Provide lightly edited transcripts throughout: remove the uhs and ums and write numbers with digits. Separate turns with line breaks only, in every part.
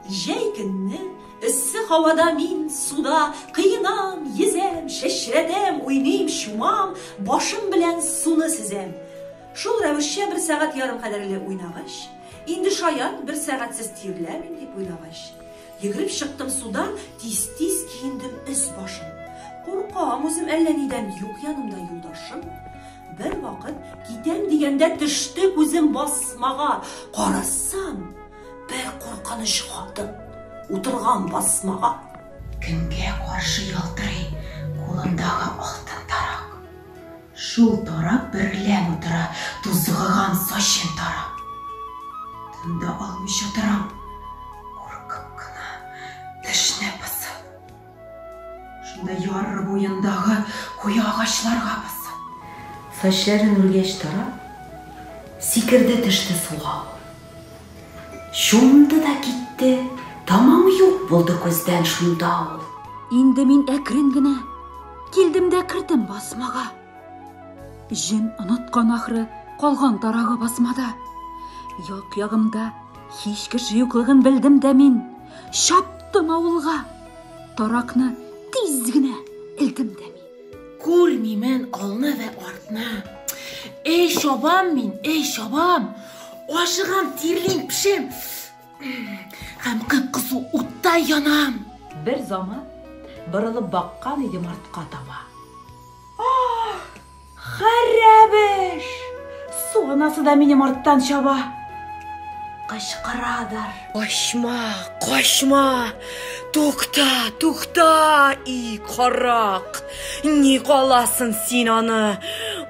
Җәй көнне эссе һавада мин суда коенам, йөзәм, чәчрәтәм, уйныйм, чумам, башым белән суны сөзәм. Шул рәвешчә бер сәгать ярым кадәрле уйнагач, инде шаять бер сәгатьсез тирләмим дип уйлагач, йөгереп чыктым судан, тиз-тиз киендем өс-башым. Куркам үзем әллә нидән, юк янымда юлдашым. Бервакыт китәм дигәндә төште күзем басмага. Карасам, бер куркыныч хатын утырган басмага.
Көнгә каршы ялтырый кулындагы алтын тарак. Шул тарак берлән утыра тузгыган сачын тарап. Тын да алмыйча торам, куркып кына, тешне кысып. Шунда яр буендагы куе агачларга посып.
Сачләрен үргәч тарап, сикерде төште суга ул. Чумды да китте, тамам юк булды күздән шунда ул.
Инде мин әкрен генә килдем дә кердем басмага. Җен оныткан ахры, калган тарагы басмада. Як-ягымда һич кеше юклыгын белдем дә мин. Чаптым авылга. Таракны тиз генә элдем дә мин.
Күрмимен алны вә артны. Эй, чабам мин, эй, чабам. Ашыгам, тирлим, пешем. Һәм кып-кызу утта янам.
Бер заман борылып баккан идем артка таба. Ах, хәрәбеш! Су анасы да минем арттан чаба. Кычкырадыр.
Качма, качма! Тукта, тукта, и карак! Ник аласың син аны?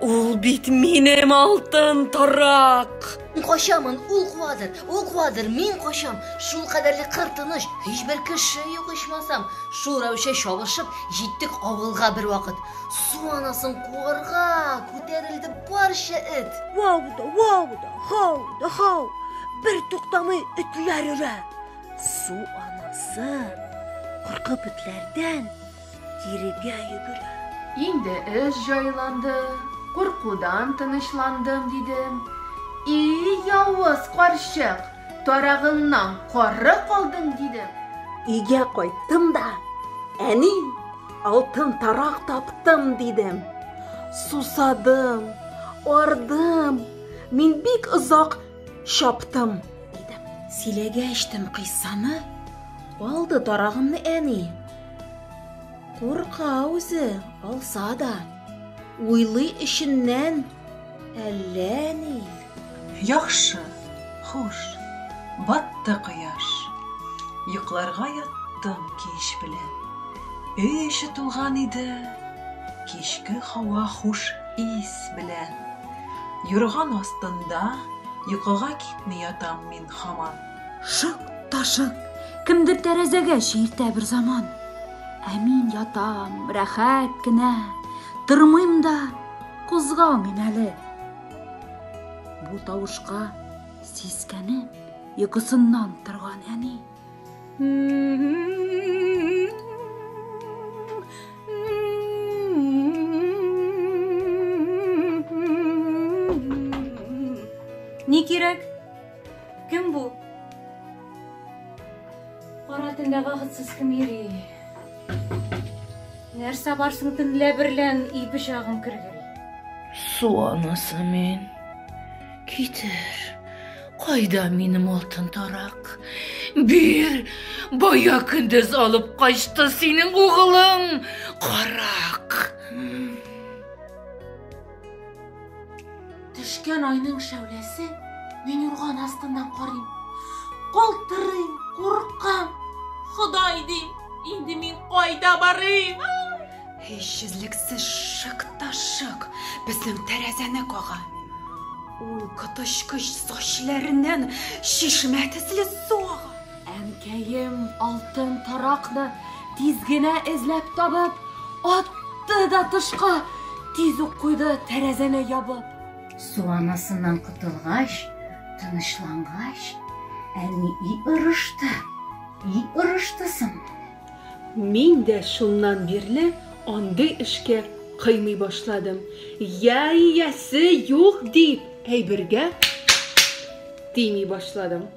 Ул бит минем алтын тарак!
Мин качамын, ул куадыр, ул куадыр, мин качам. Шул кадәрле кыр тыныч, һичбер кеше юк ичмасам. Шул рәвешчә чабышып, җиттек авылга бервакыт. Су анасын куарга күтәрелде барча эт.
Вау да, вау да, хау да, хау. Бер туктамый этләр өрә. Су анасы куркып этләрдән кирегә йөгерә.
Инде эш җайланды, куркудан тынычландым, дидем. И, явыз карчык, тарагыңнан коры калдың, дидем.
Өйгә кайттым да, әни, алтын тарак таптым, дидем. Сусадым, ардым, мин бик озак чаптым, дидем.
Сөйләгәчтен кыйссаны, алды тарагымны әни. Курка үзе, алса да. Уйлый эченнән әллә ни.
Яхшы, хуш, батты кояш. Йокларга яттым кич белән. Өй эче тулган иде кичке һава хуш ис белән. Юрган астында йокыга китми ятам мин һаман.
Шык та шык, кемдер тәрәзәгә чиертә бер заман. Ә мин ятам, рәхәт кенә, тормыйм да, кузгалмыйм әле. Бу тавышка сискәнеп, йокысыннан торган әни.
Ни кирәк? Кем бу? Кара төндә вакытсыз кем йөри? Нәрсә барсың төнлә берлән и пычагым кергел?
Су анасы мин. Китер. Кайда минем алтын тарак? Бир! Бая көндез алып качты синең угылың! Карак!
Төшкән айның шәүләсе, мин юрган астыннан карыйм. Калтырыйм, куркам. Ходай дим, инде мин кайда барыйм?
Һич өзлексез шык та шык безнең тәрәзәне кага. Ул коточкыч сачләреннән чишмә төсле су ага.
Әнкәем алтын таракны тиз генә эзләп табып, атты да тышка, тиз үк куйды тәрәзәне ябып.
Су анасыннан котылгач, тынычлангач, әни и ырышты, и ырышты соң.
Мин дә шуннан бирле андый эшкә кыймый башладым. Я иясе юк дип, әйбергә тими башладым.